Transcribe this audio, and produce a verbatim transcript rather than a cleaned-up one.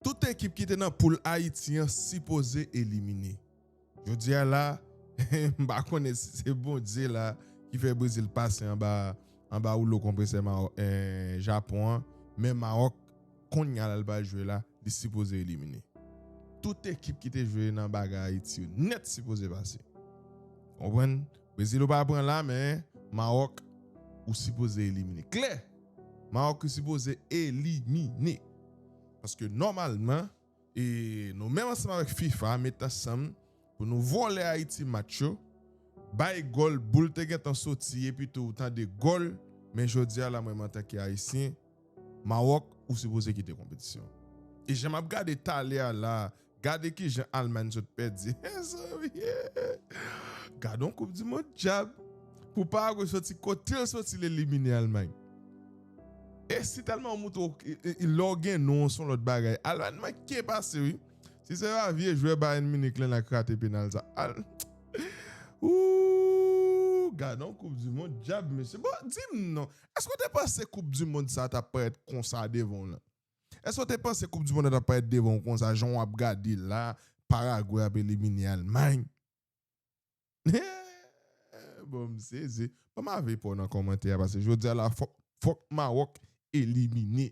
Tout ekip ki te nan poul Ayiti an sipoze elimine. Jodi a la, m pa konnen si se Bondye la ki fè Brezil pase anba, anba woulo konpresè Mawò-, eh, Japon an, men Mawòk, kounye a la l pral jwe la, li sipoze elimine. Tout ekip ki te jwe nan bagay Ayiti yo nèt sipoze pase. Konprann? Brezil ou pa pran la, men Mawòk ou sipoze elimine. Klè! Mawòk ou sipoze elimine. Paske nòmalman, e nou menm ansanm avèk fifa met ansanm pou nou vòlè Ayiti match yo, bay gòl, boul te gentan soti epi tou ou tande gòl, men jodi a la mwen menm antanke Ayisyen, Mawòk ou sipoze kite konpetisyon. E jan m ap gade talè a la, gade kijan Almay sot pèdi. Mezanmi, gade yon koup di mond djab. Pou Paragwe soti kote l soti l elimine Almay. E si tèlman ou montre w, e, e, lè w gen non, se yon lòt bagay. Almay manke pase wi. Si se pa vye jwè Bayern Munich lan la k rate penal sa. Al... Ooh, gade yon koup di mond djab, mesye. Bon, di m non. Èske w te panse koup di mond sa t ap parèt konsa devan w lan? Èske w te panse koup di mond la t ap parèt devan w konsa, jan w ap gade la, Paragwe ap elimine Almay? Bon, m sezi. Ban m avè pa w nan kòmantè a, paske jodi a la, fòk, fòk Mawòk elimine.